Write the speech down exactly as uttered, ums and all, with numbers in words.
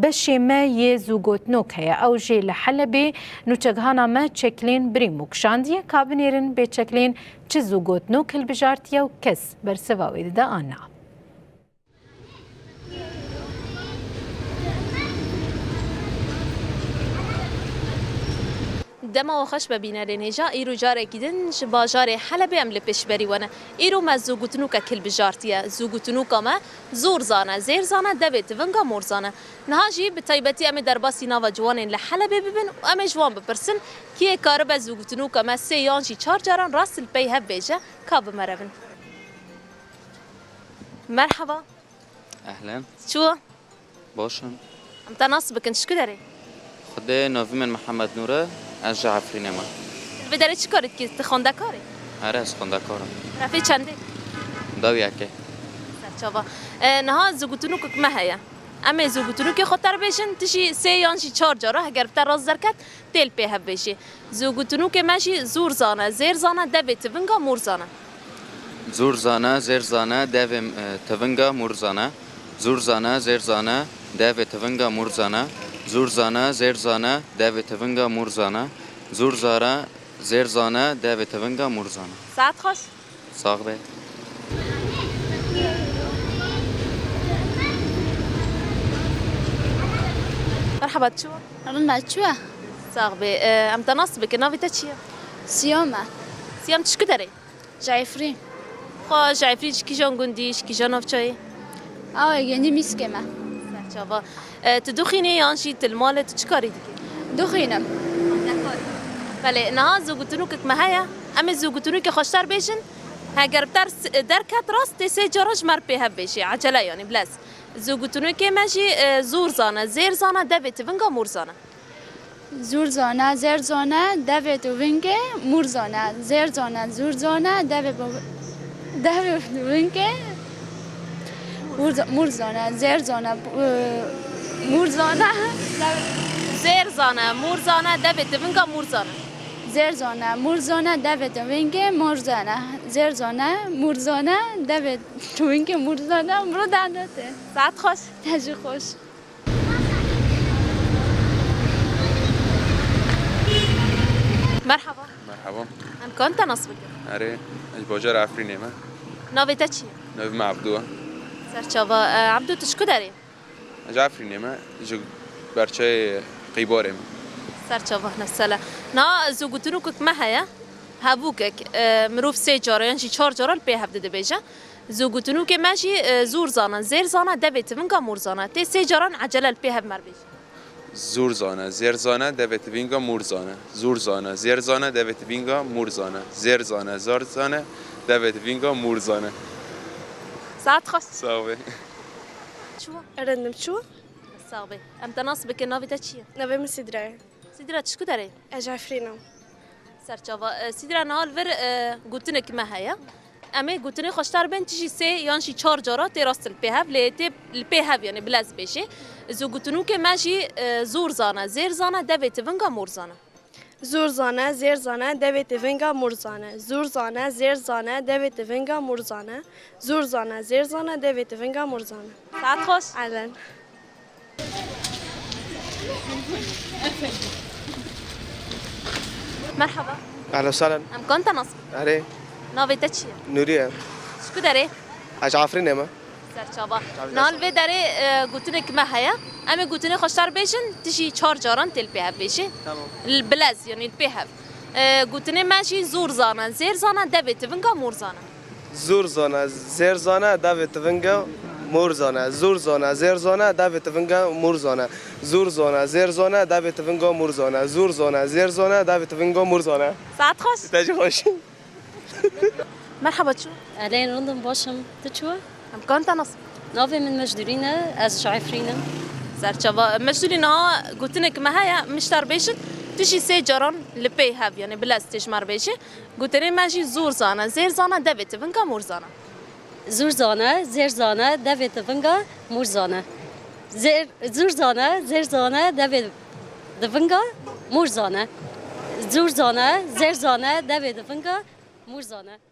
Beşê me yê zûgotnok heye. Ew jî li Helebê nûçegihana me Çeklên Birîmû kişandiye. Ka binêrin bê Çeklên çi zûgotnok hilbijartiye û kes bersiva wê dide an na. Dema we xweş be bînerên hêja, îro carekî din ji bajarê Helebê em li pêşberî we ne. Îro me zûgotnûkek hilbijartiye. Zûgotnûka me zûr zane, zêr zane, devê tivinga mor zane. Niha jî bi taybetî em ê derbasî nava ciwanên li Helebê bibin û em ê ji wan bipirsin, kî yê karibe zûgotnûka me sê yan jî çar caran rast li pey hev bêje, ka bi me re bin. Merhaba. Ehlen. Çû? Baş im. Em te nas bikin, ji ku derê? Xwedê navî min Mihemed Nûr e, ez ji Efrînê me. Li vê derê çi karî dikî? Tu xwendekar î? Erê, ez xwendekar im. Refê çendê? Dawiyekê. Serçava. E, niha zûgotnûkek me heye. Em ê zûgotnûkê xwe te re bêjin, tu jî sê yan jî çar cara, heger bi te rast derket, tê li pê hev bêjî. Zûgotnûkê me jî zûr zane, zêr zane, devê tivinga mûr zane. Zûr zane, zêr zane, devê, e, tivinga mûr zane. Zûr zane, zêr zane, devê tivinga mûr zane. Zûr zane, zêr zane, devê tivinga mûr zane. Zûr zane, zêr zane, devê tivinga mûr zane. Saet xweş. Sax be. Merhaba, tu çi wa? Rin me çi wa? Sax be. E, em te nas bikin, navê te çi ye? Siyam e. Siyam, tu ji ku derê? Ji Efrîn. Xwe ji Efrîn ji kîjan gundî, ji kîja navçeyê? Awe, genî mîskê me. Serçava. E, tu dixwînî yan jî tu li malê tu çi karî dikî? Dixwînim. Belê, niha zûgotnûkek me heye. Em ê zûgotnûkê xweşter bêjin. Heger bi te derket rast, tê sê cara ji me re pê hev bêjî. Ecele yanî, bilez. Zûgotnûkê me jî, e, zûr zane, zêr zane, devê tivinga mûr zane. Zûr zane, zêr zane, devê tivinga mûr zane. Zêr zane, zûr zane, devê bo-, devê tivinga mûr za-, mûr zane. Zêr zane, e, mûr zane. Zêr zane, mûr zane, devê tivinga mûr zane. Zêr zane, mûr zane, devê tivinga mûr zane. Zêr zane, mûr zane, devê tivinga mûr zane. Mûr zane te. Saet xweş. Te jî xweş. Merhaba. Merhaba. Em kan te nas bikin? Erê, ez ji bajarê Efrînê me. Navê te çi ye? Navê me Ebdû e. Serçava. E, Ebdû, tu ji ku derê? Ez ji Efrînê me, ji berçeyê Qîbarê me. Serçava, ne mesele. Na, zûgotnûkek me heye. Hevûkek, e, mirov sê cara yan jî çar cara li pê hev dibêje. Zûgotnûkê me jî, e, zûr zane, zêr zane, devê tivinga mûr zane. Tê sê caran ecele li pê hev me re bêjî. Zûr zane, zêr zane, devê tivinga mûr zane. Zûr zane, zêr zane, devê tivinga mûr zane. Zêr zane, zêr zane, devê tivinga mûr zane. Saet xweş. Sax be. Çû? Erendim çû? Sax be. Em te nas bikin, navê te çi ye? Navê min Sidra ye. Sidra, tu ji ku derê? Ez ji Efrîn im. Serçava. E, Sidra, niha li vir, e, gotinek me heye. Em ê gotinê xweştar bên, tu jî sê yan jî çar cara tê rast li pê hev, lê tê li pê hev, yanî bilez bêjê. Zûgotnûkê me jî, e, zûr zane, zêr zane, devê tivinga mûr zane. Zûr zane, zêr zane, devê tivinga mûr zane. Zûr zane, zêr zane, devê tivinga mûr zane. Zûr zane, zêr zane, devê tivinga mûr zane. Saet xweş. Elen. Merhaba. Ehlen sehlen. Em kan te nas bikin? Erê. Navê te çi ye? Nûrî ye. Ji ku derê? Ez ji Efrînê me. Serçava. Niha li vê derê, e, gotinek me heye. Em ê gotinê xweştar bêjin, tu jî çar caran tê li pê hev bêjî. Tamam. Li bilez, yanî li pê hev. E, gotinê me jî zûr zane, zêr zane, devê tivinga mûr zane. Zûr zane, zêr zane, devê tivinga mûr zane. Zûr zane, zêr zane, devê tivinga mûr zane. Zûr zane, zêr zane, devê tivinga mûr zane. Zûr zane, zêr zane, devê tivinga mûr zane. Saet xweş. Te jî xweş. Merhaba, çû? Elên, rindim, baş im. Tu çû? Em kan te nas? Navê min Mecdûrîn e, ez ji Efrîn im. Serçava. Mecdûrîn, niha gotinek me heye, miştar bêjin, tu jî sê caran li pê hev, yanî bilez tê ji me re bêjî. Gotinê me jî zûr zane, zêr zane, devê tivinga mûr zane. Zûr zane, zêr zane, devê tivinga mûr zane. Zêr, zûr zane, zêr zane, devê tivinga mûr zane. Zûr zane, zêr zane, devê tivinga mûr zane.